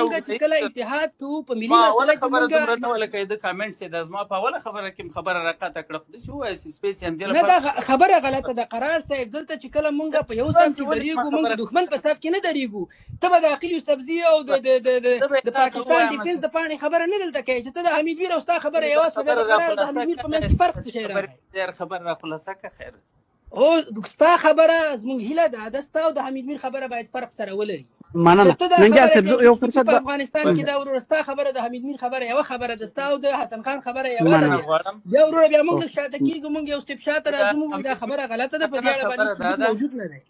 مونږ چې کله اتحاد کوو په ملي ما مسله اوله کې خبره مونږ دومره نه وه لکه د کامنټ چې د زما په اوله خبره کې خبره راقاطع کړه، خو داسې ووایه چې سپیس یې همدې نه لپاره دا خبره غلطه ده قرار صاحب. دلته چې کله مونږ په یو صف کې ولې درېږو، زما مونږ د خبره دښمن په صف کې نه درېږو. ته به د عقیل یوسفزي او د د د د زه به د تاته پاکستان ووایم ډیفنس چې د پاڼې خبره نه دلته کوي چې ته د حمید میر او ستا خبره دا یوه سوه، بیا خبره د را قرار او د خلاصه حمید میر په کړه، منځ کې فرق څه شی خبرې راغی؟ ډېر خبره را خلاصه کړه. خیر او ستا خبره زموږ هیله ده، د ستا او د حمید میر خبره باید فرق سره ولري. مننه که ته دا ننګیال خبره صاحب، کوې چې یو ټي ټي پي فرصت په به افغانستان کې ده، وروره ستا خبره د حمید میر خبره یوه خبره ده، ستا او د حسن خان خبره یوه ده. مننه بیا غواړم بیا وروره بیا موږ لږ شاته کېږو، موږ یو سټپ شاته دا راځو، موږ وایو دا خبره غلطه ده، په دې اړه باندې خبره دا ثبوت ده موجود نه دی.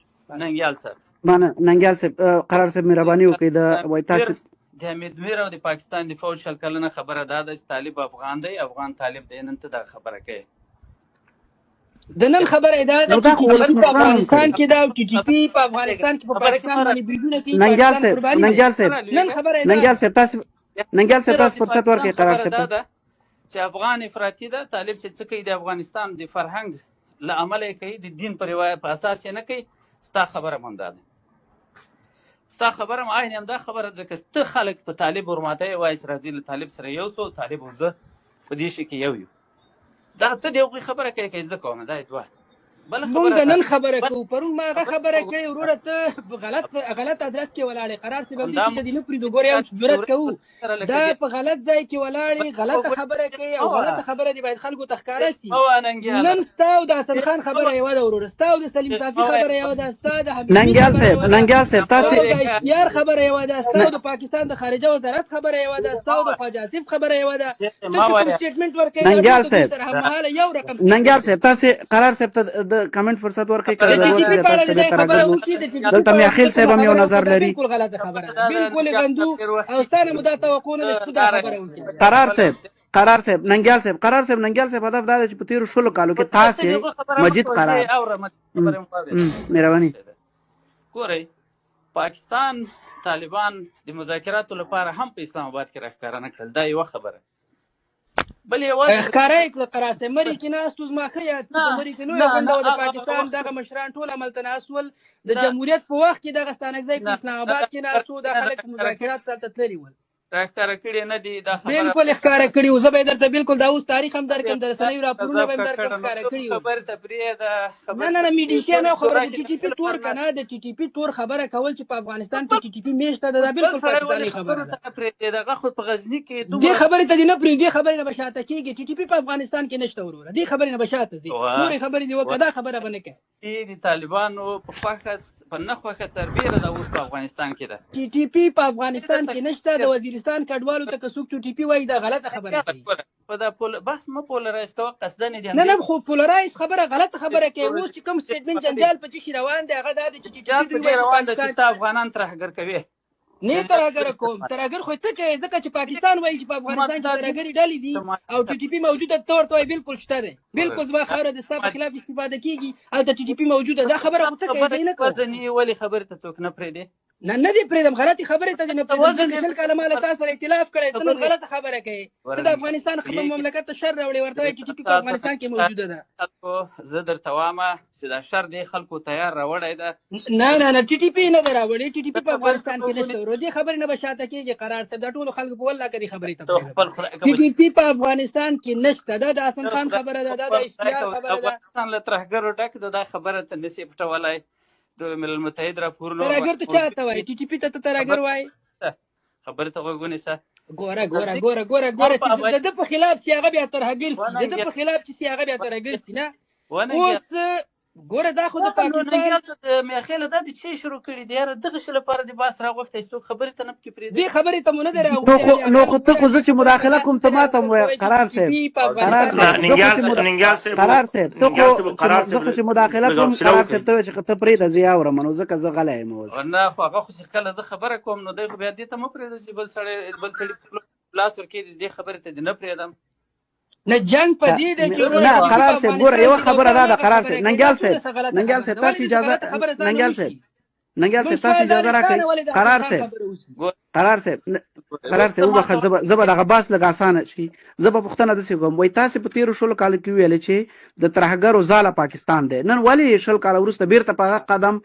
ننګیال صاحب، مننه ننګیال صاحب. قرار صاحب مهرباني وکړئ د وای تاسو د حمید میر او د پاکستان د فوج 20 کلنه خبره دا ده چې طالب افغان دی، افغان طالب دی. نن ته دا خبره کوې؟ د نن خبره دا ده نو چې دا خو ټي ټي پي په ولسمشرانو هم افغانستان کړې. کې ده او ټي ټي پي په افغانستان کې په خبره کې پاکستان مه باندې بریدونه کوي، ننګیال پاکستان صاحب، قرباني دی. ننګیال صاحب، نن خبره دا ننګیال ده. صاحب تاسو، ننګیال صاحب میر او تاسو د فرصت پاکستان ورکړئ قرار خبره صاحب دا ته. ده چې افغان افراطي ده، طالب چې څه کوي د افغانستان د فرهنګ له امله یې کوي، د دین پر روایت په اساس یې نه کوي. ستا خبره هم همدا ده، ستا خبره هم عین همدا خبره، ځکه ته خلک په طالب ورماته یې وایي چې راځي له طالب سره یو څو، طالب او زه په دې شي کې یو یو. دا ته د هغوی خبره کوې که زه کوم؟ دا یې دوه. بله مونږ خبره د دا نن خبره بل کوو، پرون ما هغه خبره خبره کړې وروره، ته غلط غلط ادرس کې ولاړې. قرار صاحب هم دې همدا شي ته دې نه پرېږدو، ګوره یو جرأت کوو، سره لکه دا دې په غلط ځای کې ولاړې، غلطه خبره کوي او غلطه خبره دې باید خلکو ته ښکاره سي. ننګیاله نن ستا او د حسن خان خبره یوه ده وروره، ستا او د سلیم صافي خبره یوه ده، ستا د حمید میر ننګیال خبره صاحب، یوه ده، ننګیال صاحب ستا تاسو او د ایس پي آر خبره یوه ده، ستا او د پاکستان د خارجه وزارت خبره یوه ده، ستا او د خواجه آصف خبره یوه ده. ته چې کوم سټیټمنټ ورکوې دا ټول ننګیال د دوی صاحب، سره هممهاله یو رقم سټیټمنټ ننګیال دی. صاحب تاسو قرار صاحب ته د کمنټ فرصت ورکړئ که د ټي ضرورت ټي پي وي په اړه تاسو د ته دې بیرته خبره راګرځو. وکړي، د ټي ټي پي دلته په اړه میاخیل چې صاحب کومه هم یو خبره نظر وکړه دا لري. بالکل غلطه خبره ده، بالکل یې غندو او ستا نه مو دا توقع نه ده چې ته دا خبره وکړې. قرار صاحب، قرار صاحب، ننګیال صاحب، قرار صاحب، ننګیال صاحب هدف دا دی چې په تیرو 20 کالو کې تاسو مجید قرار مهرباني ګورئ پاکستان طالبان د مذاکراتو لپاره هم په اسلام آباد کې راښکاره نه کړل، دا یوه خبره. بل یوازې ښکاره یې کړه قرار صاحب، مري کې ناست وو، زما ښه یاد چې په نه مري کې لویه نه غونډه نه وه، د هغه پاکستان وخت دغه مشران ټول هلته ناست ول. د نه جمهوریت په وخت کې دغه ستانکزی په نه اسلام آباد کې ناست وو، دا خلک په مذاکراتو ته هلته تللي ول. راښکاره کړي نه دي دا خبره بالکل ښکاره کړي وو. زه به یې درته بالکل دا اوس تاریخ هم درکړم، د رسنیو راپورونه به هم درکړم، ښکاره کړي وو. خبرې ته پرېږده نه نه نه میډیا نه خبره، د ټي ټي پي تور که نه، د ټي ټي پي تور خبره کول چې په افغانستان کې ټي ټي پي میشته ده، دا بالکل پاکستاني خبره ده. پرېږده دغه خو په غزني کې دې خبرې ته دې نه پرېږدي، دې خبرې نه به شاته کېږي. ټي ټي پي په افغانستان کې نشته وروره، دې خبرې نه به شاته ځي. نورې خبرې دې وکړه، دا خبره به نه کوې. د طالبانو په خوښه په نه خوښه سربېره دا اوس په افغانستان کې ده. ټي ټي پي په افغانستان کې نشته. د وزیرستان کډوالو ته که څوک ټي ټي پي وایي دا غلطه خبره کوي. په دا پول بحث مه پولرایز کوه قصداً دې. نه نه خو پولرایز خبره غلطه خبره کوي. اوس چې کوم سټیټمنټ جنجال په څه روان دی هغه دا دی چې ټي ټي پي دوی وایي روان دی چې ته افغانان ترهګر کوي. نه ترهګر کوم، ترهګر خو ته کوې، ځکه چې پاکستان وایي چې په افغانستان کې ترهګرې ډلې دي او ټي ټي پي موجوده، ته ورته وایې بالکل شته دی، بالکل زما خاوره د ستا په خلاف استفاده کېږي، هلته ټي ټي پي موجوده. دا خبره خو ته کوې، زه یې نه کوم. ولې خبرې ته څوک نه پرېږدي؟ نه نه دې پرېږدم، غلطې خبرې ته دې نه پرېږدم، ځکه 20 کاله ما له تا سره ائتلاف کړی، ته نن غلطه خبره کوې، ته د افغانستان خپل مملکت ته شر راوړې، ورته وایې ټي ټي پي په افغانستان کې موجوده ده. زه درته وایم چې دا شر دې خلکو تیار راوړی ده. نه نه نه ټي ټي پي نه ده راوړې، ټي ټي پي په افغانستان کې نشته ورور، دې خبرې نه به شاته کېږي. قرار صاحب دا ټولو خلکو په والله که دې خبرې ته پرېږدم، ټي ټي پي په افغانستان کې نشته. دا د حسن خان خبره ده، دا د ایس پي آر خبره ده. افغانستان له ترهګرو ډک ده، دا خبره ته نشې پټولی. د ملل متحد راپورونه ترهګر ته چا ته وایي؟ ټي ټي پي ته ته ترهګر وایې؟ خبرې ته غوږ ونیسه. ګوره ګوره ګوره ګوره ګوره چې د ده په خلاف سي هغه بیا ترهګر سي، د ده په خلاف چې سي هغه بیا ترهګر سي. نه اوس ګوره دا خو د پاکستان میاخېله دا د چی شروع کړي دي یاره، دغه شي لپاره د باس راغوښتی، څوک خبرې ته نه پکې پرېږدي. دې خبرې ته مو نه دی راغوښتی. نو خو ته خو زه چې مداخله کوم ته ماته هم وایه قرار صاحب، قرار صاحب، قرار صاحب ته خو زه خو چې مداخله کوم قرار صاحب ته وایې چې ته پرېږده زه یې اورم، نو ځکه زه غلی یم اوس. نه خو هغه خو چې کله زه خبره کوم نو دی خو بیا دې ته مه پرېږده چې بل سړی بل سړي لاس ورکېږي، دې خبرې ته دې نه پرېږدم. نه جنگ په دې دی چې نه قرار صاحب ګوره یوه خبره دا ده. قرار صاحب، ننګیال صاحب، ننګیال صاحب تاسو اجازه، ننګیال صاحب، ننګیال صاحب تاسو اجازه راکړئ. قرار صاحب، قرار صاحب، قرار صاحب وبخښه، زه به دغه بحث لږ اسانه شي. زه به پوښتنه داسې کوم، وایي تاسې په تېرو 20 کالو کې ویل چې د ترهګرو ځاله پاکستان دی، نن ولې 20 کاله وروسته بیرته په هغه قدم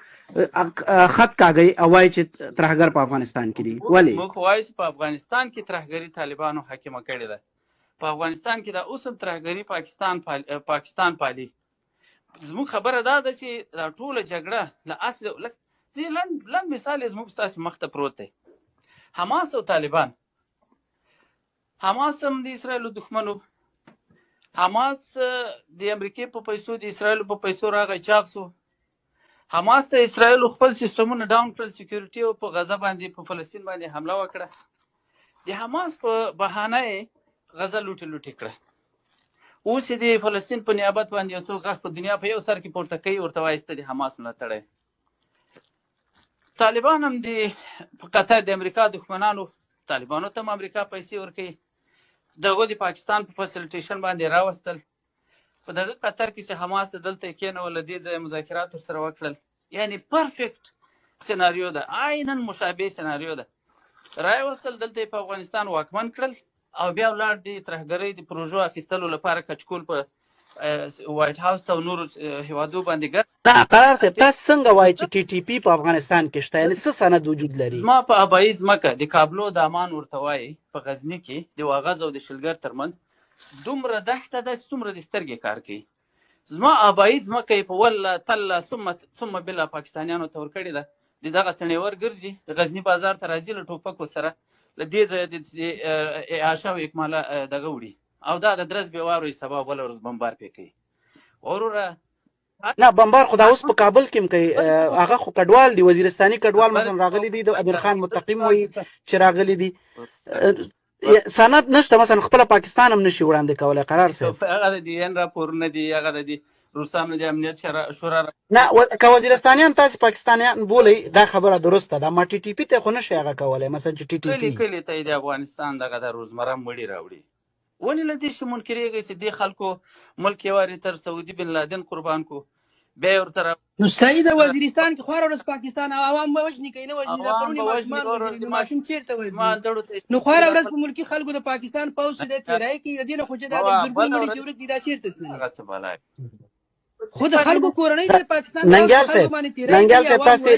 خط کاږئ او وایي چې ترهګر په افغانستان کې دي؟ ولې؟ موږ خو وایو چې په افغانستان کې ترهګري طالبانو حاکمه کړې ده. په افغانستان کې دا اوس هم ترهګري پاکستان پالي. زموږ خبره دا ده چې دا ټوله جګړه له اصل زه لنډ مثال یې زموږ ستاسو مخ ته پروت دی. حماس او طالبان، حماس هم د اسرائیلو دښمن و، حماس د امریکې په پیسو د اسرائیلو په پیسو راغی چاپ سو. حماس ته اسرائیلو خپل سیستمونه ډاون کړل، سکیورټي او په غزه باندې په فلسطین باندې حمله وکړه. د حماس په بهانه یې غزه لوټې لوټې کړه. اوس یې د فلسطین په نیابت باندې یو څوک غږ په دنیا په یو سر کې پورته کوي، ورته وایي ته د حماس ملاتړی. طالبان هم د په قطر د امریکا دښمنانو، طالبانو ته هم امریکا پیسې ورکوي، دغه د پاکستان په فسیلیټیشن باندې راوستل. په دغه قطر کې چې حماس دلته یې کېنول، له دې ځایه مذاکرات ورسره وکړل. یعنی پرفیکټ سناریو ده، عینا مشابه سناریو ده. راوستل دلته یې په افغانستان واکمن کړل او بیا ولاړ د ترهګرۍ د پروژو اخیستلو لپاره کچکول په وایټ هاوس ته او نورو هیوادو باندې ګرځي. نه قرار صاحب، تاسو څنګه وایئ چې ټي ټي پي په افغانستان کې شته؟ یعنی څه سند وجود لري؟ زما په ابایي ځمکه د کابلو دامان ورته وایي، په غزني کې د واغز او د شلګر ترمنځ دومره دښته ده چې څومره د سترګې کار کوي. زما ابایي ځمکه یې په وله تله ثم بله پاکستانیانو ته ورکړې ده. د دغه څڼېور ګرځي، د غزني بازار ته راځي له ټوپکو سره، له دې ځایه د اعاشه او اکماله دغه وړي او دا د درز بې واورئ، سبا بله ورځ بمبار پرې کوي. وروره نه بمبار خو دا اوس په کابل کې هم کوي، هغه خو کډوال دي، وزیرستاني کډوال مثلا راغلي دي، د امیر خان متقیم وایي چې راغلي دي. سند نشته، مثلا خپل پاکستان هم نشي وړاندې کولای. قرار صاحب هغه د ان راپورونه دي، هغه د روسانو د امنیت شورا. نه که وزیرستانیان تاسو پاکستانیان بولئ دا خبره درسته ده، ما ټي ټي پي ته خو نشي هغه کولای، مثلا چې ټي ټي پي کلي ته د افغانستان دغه د روزمره مړي راوړي. ولې له دې شي منکرېږئ چې دې خلکو ملک یې وارې تر سعودي بن لادن قربان کو، بیا یې ورته نو صحیح ده، وزیرستان کې خواره ورځ پاکستان او عوام وژني که یې نه وژني، دا پروني ماشومان وژني، نو ماشوم چېرته وژني؟ نو خواره ورځ په ملکي خلکو د پاکستان پوځ چې دی تېری کوي، د دې نه خو چې دا د زرګونو مړي چې ورک دي دا چېرته ځي؟ خو د خلکو کورنۍ د پاکستان ننګیال صاحب، ننګیال صاحب تاسو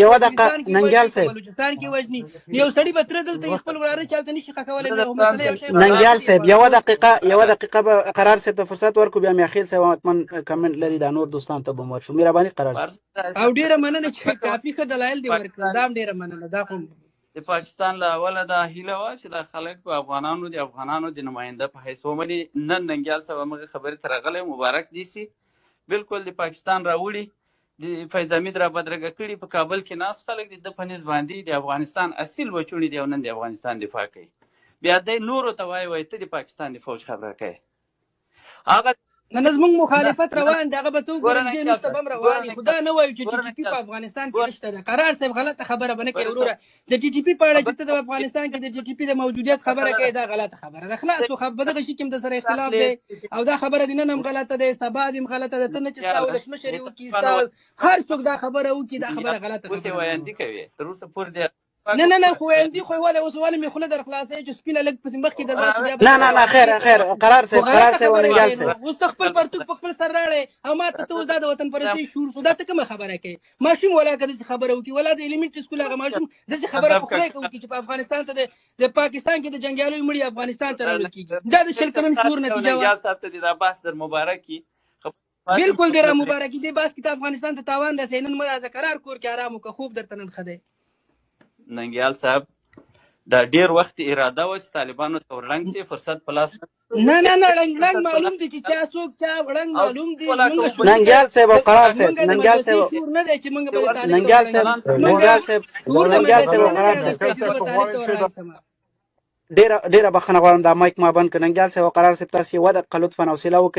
یو دقیقه، ننګیال صاحب بلوچستان کې وژني، یو سړی به تر دلته خپل وراره چالت نشي ښخولی. ننګیال صاحب یو دقیقه، یو دقیقه به قرار صاحب ته فرصت ورکړو، بیا میاخیل صاحب حتماً کمنټ لري، دا نور دوستان ته به مو ورشو. مهرباني قرار صاحب. او ډیره مننه چې کافي ښه دلایل دې ورکړل، دا هم ډیره مننه. دا خو د پاکستان له اوله دا هیله وه چې دا خلک په افغانانو د افغانانو د نماینده په حیث ومني. نن ننګیال صاحب هغه خبرې ته راغلی، مبارک دي سي، بالکل د پاکستان راوړي، د فیض حمید را بدرګه کړي، په کابل کې ناست خلک د ده په نس باندې د افغانستان اصیل بچوڼي دي او نن د افغانستان دفاع کوي. بیا دی نورو ته وایي، وایي ته د پاکستان د فوج خبره کوې. هغه نه نه زموږ مخالفت روان دی، هغه به ته وګورې چې وروسته به هم روان وي، خو دا نه وایو چې ټي ټي پي په افغانستان کې نشته ده. قرار صاحب غلطه خبره به نه کوې وروره، د ټي ټي پي په اړه چې ته د افغانستان کې د ټي ټي پي د موجودیت خبره کوې دا غلطه خبره ده. خلاص په دغه شي کې هم د سره اختلاف دی او دا خبره دې نن هم غلطه ده، سبا دې هم غلطه ده. ته نه چې ستا ولسمشر یې وکړي، ستا هر څوک دا خبره وکړي، دا خبره غلطه خبره ده. اوس یې ویاندي کوي تر اوسه پورې دی. نه نه نه، خو ویاندي خو ولې اوس ولې مې خوله در خلاصوې چې سپینه لږ پسې مخکې در باسو بیا. نه نه نه، خیر خیر، قرار صاحب، قرار صاحب، ننګیال صاحب اوس ته خپل پرتوګ په خپل سر راړې او ما ته ته اوس دا د وطن پرستۍ شعور سو، دا ته کومه خبره کوې؟ ماشوم ولا که داسې خبره وکړي، ولا د ایلیمنټري سکول هغه ماشوم داسې خبره په خوله وکړي چې په افغانستان ته د پاکستان کې د جنګیالیو مړي افغانستان ته راوړل کېږي، دا د 20 کلن شعور نتیجه وه. ننګیال صاحب ته دې دا بحث در مبارک کړي. بالکل دې را مبارک دې بحث کې ته افغانستان ته تاوان رسوې. نن مه راځه، قرار کور کې ارام وکړه، خوب درته نن ښه دی. ننګیال صاحب دا ډیر وخت اراده وه چې طالبانو ته ورړنګ شي، فرصت په لاس نه نه نه، ړنګ ړنګ معلوم دی چې چا څوک چا ړنګ معلوم دی. ننګیال صاحب او قرار صاحب، ننګیال صاحب شعور نه دی چې موږ به طالب ننګیال صاحب، ننګیال صاحب، ننګیال صاحب او قرار صاحب، ډیره ډیره بخښنه غواړم، دا مایک ما بند کړ. ننګیال صاحب او قرار صاحب تاسو یوه دقیقه لطفاً حوصله وکړئ.